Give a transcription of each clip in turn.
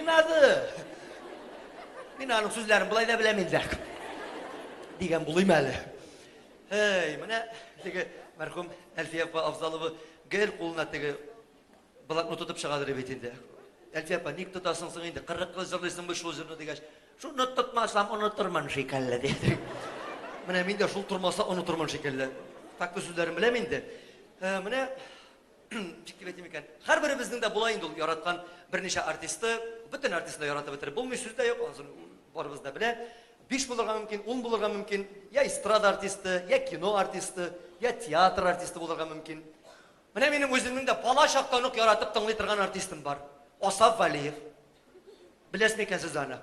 Не надо. Мин аның сүзләрен болай да беләм инде. Дигән булыйм әле. Эй, менә теге мәрхүм Әлфия апа Афзалова гел кулына теге блокнот тотып чыгадыр бит инде. Әлфия апа, ник тотасың соң инде? 40 ел җырлыйсың бит шул җырны дигәч, шуны тотмасам онытырмын шикелле диде. Менә мин дә шул тормаса онытырмын шикелле. Такты сүзләрен беләм инде. Менә ничек дип әйтим икән? Һәрберебезнең дә була инде ул яраткан берничә артисты. Бөтен артистны да яратып бетереп булмый, сүз дә юк, анысын барыбыз да белә. Биш булырга мөмкин, ун булырга мөмкин. Я эстрада артисты, я кино артисты, я театр артисты булырга мөмкин. Менә минем үземнең дә бала чактан ук яратып тыңлый торган артистым бар. Асаф Валиев. Беләсезме икән сез аны?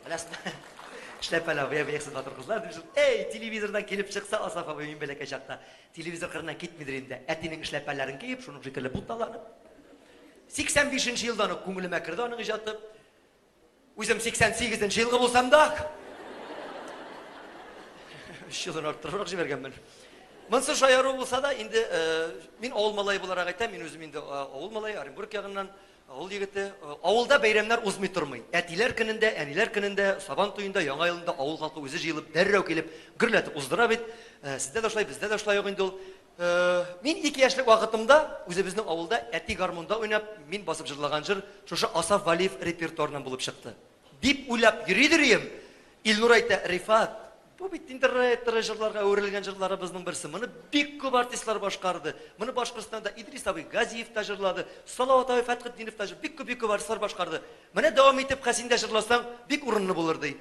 Беләсезме? Эшләпәләр, бия бия сез батыр кызлар дип шул. Эй, телевизордан килеп чыкса Асаф абый мин бәләкәй чакта. Телевизор кырыннан китмидер инде. Әтинең эшләпәләрен киеп, шуның шикелле буталанып. 85 нче елдан ук күңелемә керде аның иҗаты. Үзем 88 нче елгы булсам да, өч елдан арттырыбрак җибәргәнмен. Монысы шаяру булса да, инде мин авыл малае буларак әйтәм, мин үзем инде авыл малае, Оренбург ягыннан, авыл егете. Авылда бәйрәмнәр узмый тормый. Әтиләр көнендә, әниләр көнендә, Сабан туенда, Яңа елында авыл халкы үзе җыелып, дәррәү килеп, гөрләтеп уздыра бит. Сездә дә шулай, бездә дә шулай ук инде ул. Мин ике яшьлек вакытымда үзебезнең авылда әти гармунда уйнап, мин басып җырлаган җыр шушы Асаф Валиев репертуарыннан булып чыкты. Дип уйлап йөридер ием. Илнур әйтә, Рифат, бу бит инде ретро җырларга әверелгән җырларыбызның берсе. Моны бик күп артистлар башкарды. Моны Башкортстанда Идрис абый Газиев та җырлады, Салават абый Фәтхетдинов та җырлады, бик күп бик күп артистлар башкарды. Менә дәвам итеп Хәсин дә җырласаң, бик урынлы булыр, ди.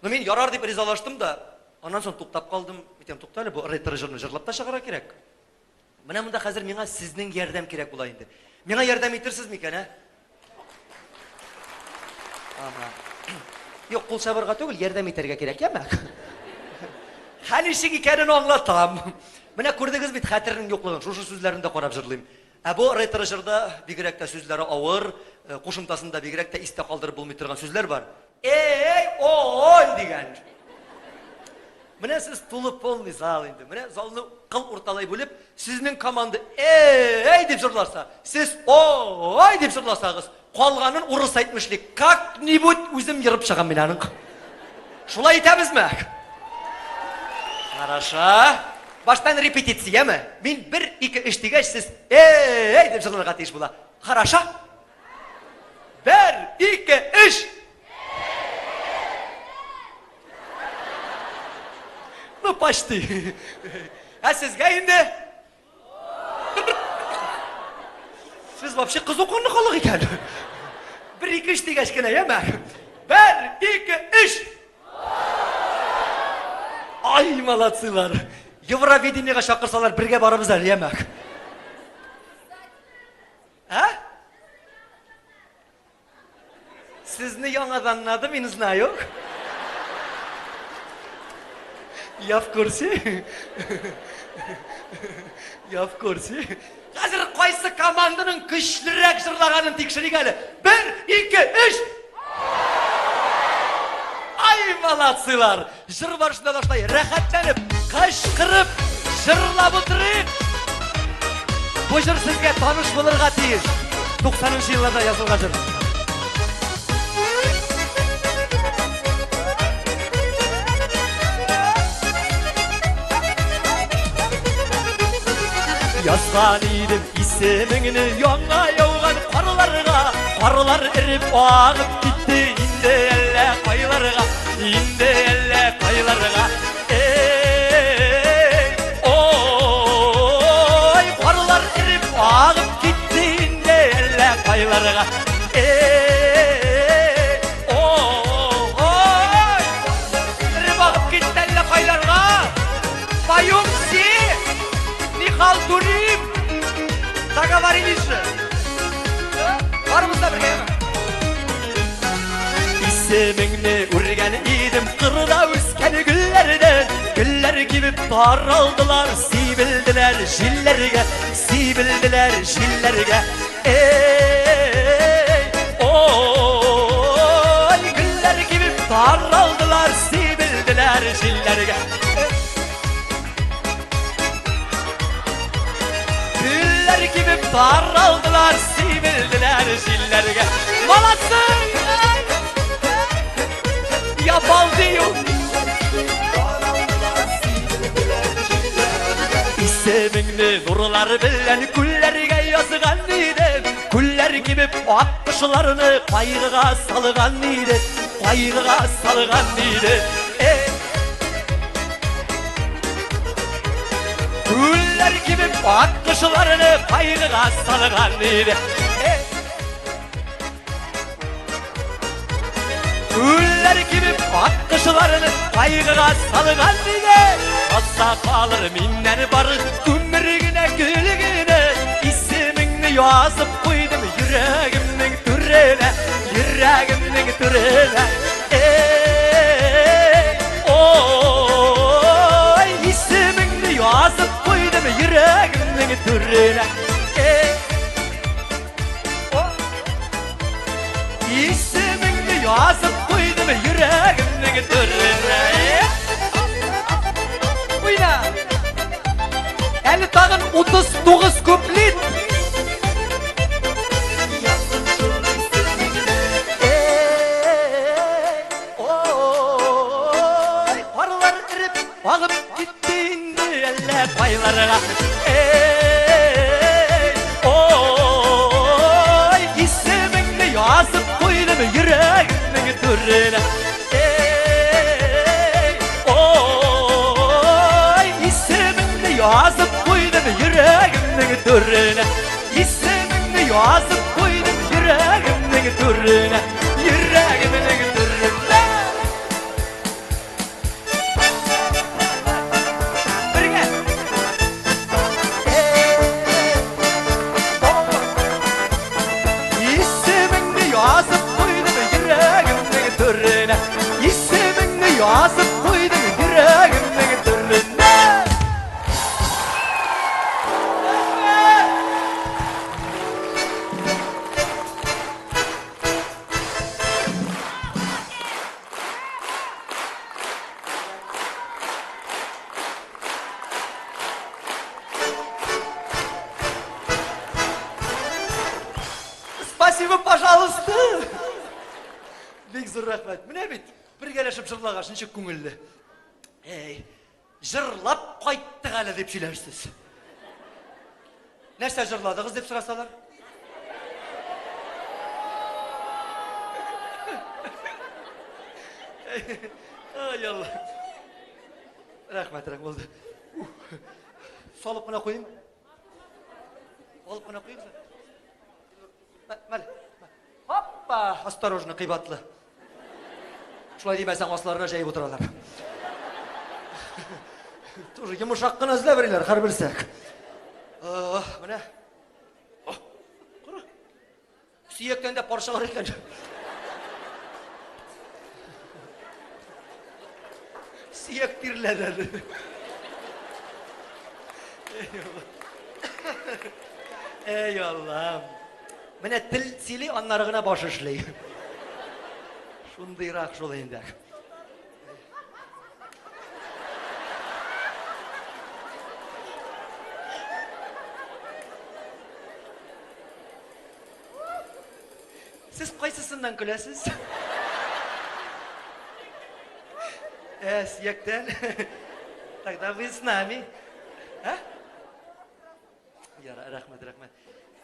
Ну мин ярар дип ризалаштым да, аннан соң туктап калдым. Әйтәм, тукта әле, бу ретро җырны җырлап та чыгарга кирәк. Менә монда хәзер миңа сезнең ярдәм кирәк була инде. Миңа ярдәм итерсез микән, ә? Ага. Юк, кул чабырга түгел, ярдәм итәргә кирәк, яме? Хәл ничек икәнен аңлатам. Менә күрдегез бит хәтернең юклыгын, шушы сүзләрен дә карап җырлыйм. Ә бу ретро җырда бигрәк тә сүзләре авыр, кушымтасында бигрәк тә истә калдырып булмый торган сүзләр бар. Эй, ой дигән. Менә сез тулы полный зал инде. Менә залны кыл урталай бүлеп, сезнең команда эй дип җырласа, сез ой дип җырласагыз, калганын урыс әйтмешли, как-нибудь үзем ерып чыгам мин аның. Шулай итәбезме? Хорошо. Баштан репетицияме? Мин бер, ике, өч дигәч, сез эй дип җырларга тиеш була. Хорошо? Бер, ике, өч! Ну, почти. Ә сезгә инде? Сез вообще кызу канлы халык икән. Бер, ике, өч дигәч кенә, яме? Бер, ике, өч! Ай, молодцылар! Евровидениега чакырсалар, бергә барабыз әле, яме? Ә? Сезне яңадан надо, мин знаю. Я в курсе. Я в курсе. Хәзер кайсы команданың көчлерәк җырлаганын тикшерик әле. Бер, ике, өч! Ай, молодцылар! Җыр барышында да шулай рәхәтләнеп, кычкырып, җырлап утырыйк. Бу җыр сезгә таныш булырга тиеш. 90 елларда язылган җыр. Язган идем исемеңне яңа яуган карларга, карлар эреп агып китте инде әллә кайларга. Инде әллә кайларга Эй, ой, карлар эреп агып китте инде әллә кайларга Эй, ой, эреп агып китте әллә кайларга Поем все, не халтурим. Договорились же. Барыбыз да бергә. Исемеңне үргән идем кырда үскән гөлләрдән. Гөлләр кибеп таралдылар, сибелделәр җилләргә, сибелделәр җилләргә. Эй, ой, гөлләр кибеп таралдылар, сибелделәр җилләргә. Гөлләр кибеп таралдылар, сибелделәр җилләргә. Молодцы! Карлар белән күлләргә язган идем, күлләр кибеп ак кошларны кайгыга салган иде, кайгыга салган иде. Эй! Күлләр кибеп ак кошларны кайгыга салган иде. Эй! Күлләр кибеп ак кышларны кайгыга салган иде. Калса калыр миннән бар күмер генә, көл генә. Исемеңне язып куйдым йөрәгемнең түренә, йөрәгемнең түренә. Эй, ой, исемеңне язып куйдым йөрәгемнең түренә. Эй, Исемеңне язып куйдым йөрәгемнең түренә. Уйна! Әле тагын 39 куплет. Ой, карлар эреп, агып китте инде әллә кайларга. Эй, ой, исемеңне язып куйдым йөрәгемнең түренә. Эй, ой, исемеңне язып куйдым йөрәгемнең түренә. Исемеңне язып куйдым йөрәгемнең түренә. Йөрәгемнең түренә. Бергә. Исемеңне язып куйдым йөрәгемнең түренә. Исемеңне язып куйдым йөрәгемнең түренә. Спасибо, пожалуйста. Бик зур рәхмәт. Менә бит, бергәләшеп җырлагач, ничек күңелле. Эй, җырлап кайттык әле дип сөйләрсез. Нәрсә җырладыгыз дип сорасалар? Ай, Алла. Рәхмәт, рәхмәт булды. Салып кына куйым. Алып кына куйым. Мәл. Хоппа! Осторожно, кыйбатлы. Шулай димәсәң, асларына җәеп утыралар. Тоже йомшак кына эзләп йөриләр, һәрберсе. Менә. Кара. Сөяктән дә пар чыгар икән. Сөяк тирләде әле. Эй, Аллам. Менә тел сөйли, аннары гына баш эшли. Шундыйрак шул инде. Сез кайсысыннан көләсез? Ә, сөяктән. Тогда вы с нами. Ә? Яра, рәхмәт, рәхмәт.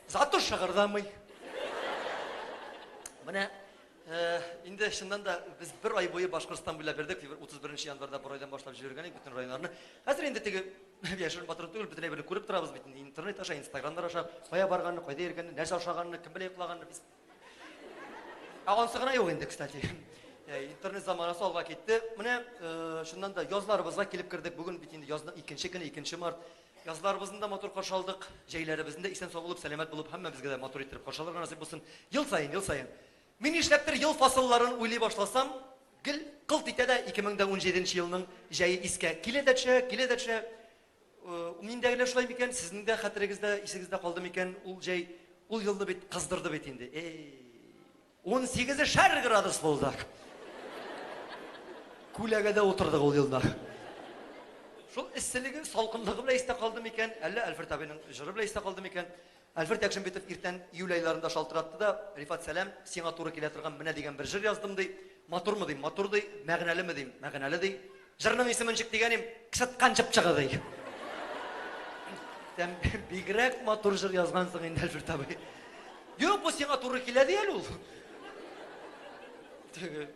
Зато шыгырдамый. Менә э, инде чыннан да без бер ай буе Башкортстан буйлап йөрдек. 31 январьда Борайдан башлап җибәргән идек бөтен районнарны. Хәзер инде теге яшерен батырын түгел, бөтен әйберне күреп торабыз бит инде интернет аша, инстаграмнар аша, кая барганны, кайда йөргәнне, нәрсә ашаганны, кем белән йоклаганны без. Ә ансы гына юк инде, кстати. Э, интернет заманасы алга китте. Менә э, чыннан да язларыбызга килеп кердек. Бүген бит инде язның икенче көне, 2 март. Язларыбызны да матур каршы алдык, җәйләребезне дә исән-сау булып, сәламәт булып, һәммәбезгә дә матур иттереп каршы алырга насыйп булсын. Ел саен, ел саен. Мин нишләптер ел фасылларын уйлый башласам, гел кылт итә дә 2017 нче елның җәе искә килә дә төшә, килә дә төшә. Э, миндә генә шулай микән, сезнең дә хәтерегездә, исегездә калды микән ул җәй? Ул елны бит кыздырды бит инде. Эй, 18 градус булды. Күләгәдә утырдык ул елда. Шул эсселеге, салкынлыгы белән истә калды микән, әллә Альфред абыйның җыры белән истә калды микән? Альфред Якшимбетов иртән июль айларында шалтыратты да, Рифат, сәлам, сиңа туры килә торган менә дигән бер җыр яздым, ди. Матурмы дим, матур ди, мәгънәлеме дим, мәгънәле ди. Җырның исеме ничек дигәнем, Кысыткан чыпчыгы ди. Сән бигрәк матур җыр язгансың инде, Әлфирт абый. Юк, бу сиңа туры килә ди әле ул. Теге,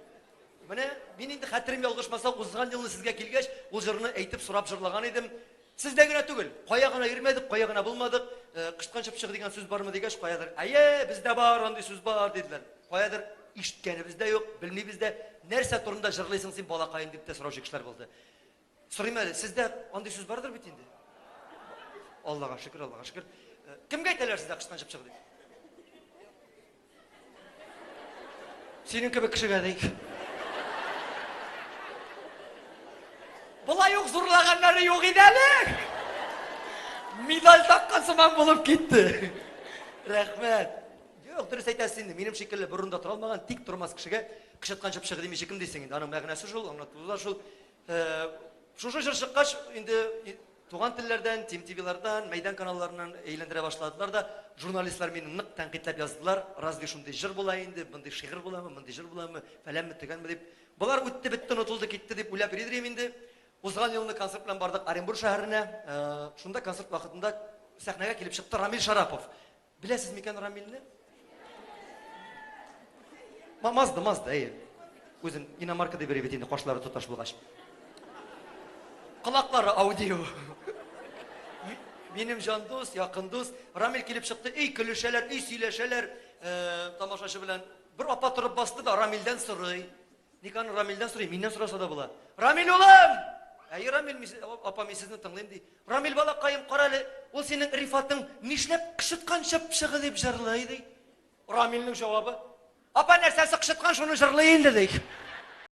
Менә мин инде хәтерем ялгышмаса, узган елны сезгә килгәч, ул җырны әйтеп сорап җырлаган идем. Сездә генә түгел, кая гына йөрмәдек, кая гына булмадык, э, кычыткан чыпчыгы дигән сүз бармы дигәч, каядыр, әйе, бездә бар, андый сүз бар, диделәр. Каядыр ишеткәнебез дә юк, белмибез дә. Нәрсә турында җырлыйсың син, балакаем, дип тә сораучы кешеләр булды. Сорыйм әле, сездә андый сүз бардыр бит инде? Аллага шөкер, Аллага шөкер. Э, кемгә әйтәләр сездә кычыткан чыпчыгы дип? Синең кебек кешегә ди. Болай ук зурлаганнары юк иде әле. Медаль таккан сыман булып китте. Рәхмәт. Юк, дөрес әйтәсез инде. Минем шикелле бер урында тора алмаган, тик тормас кешегә кычыткан чыпчыгы димичә кем дисең инде. Аның мәгънәсе шул, аңлатуы да шул. Э, шушы җыр чыккач, инде туган телләрдән, Тим ТВлардан, Мәйдан каналларыннан әйләндерә башладылар да, журналистлар мине нык тәнкыйтьләп яздылар. Разве шундый җыр була инде, мондый шигырь буламы, мондый җыр буламы, фәләнме, төгәнме дип. Болар үтте, бетте, онытылды, китте дип уйлап йөри идем инде. Узган елны концерт белән бардык Оренбур шәһәренә. Э, шунда концерт вакытында сәхнәгә килеп чыкты Рамил Шарапов. Беләсез микән Рамилне? Мазды, мазды, әйе. Үзен иномарка дип йөри бит инде, кашлары тоташ булгач. Колаклары аудио. Минем җан дус, якын дус. Рамил килеп чыкты, эй көлешәләр, эй сөйләшәләр э, тамашачы белән. Бер апа торып басты да Рамилдән сорый. Ник аны Рамилдән сорый, миннән сораса да була. Рамил улым! Әй, Рамил, апа, мин сезне тыңлыйм, ди. Рамил балакаем, кара әле, ул синең Рифатың нишләп кычыткан чыпчыгы дип җырлый, ди. Рамилнең җавабы, апа, нәрсәсе кычыткан, шуны җырлый инде, ди.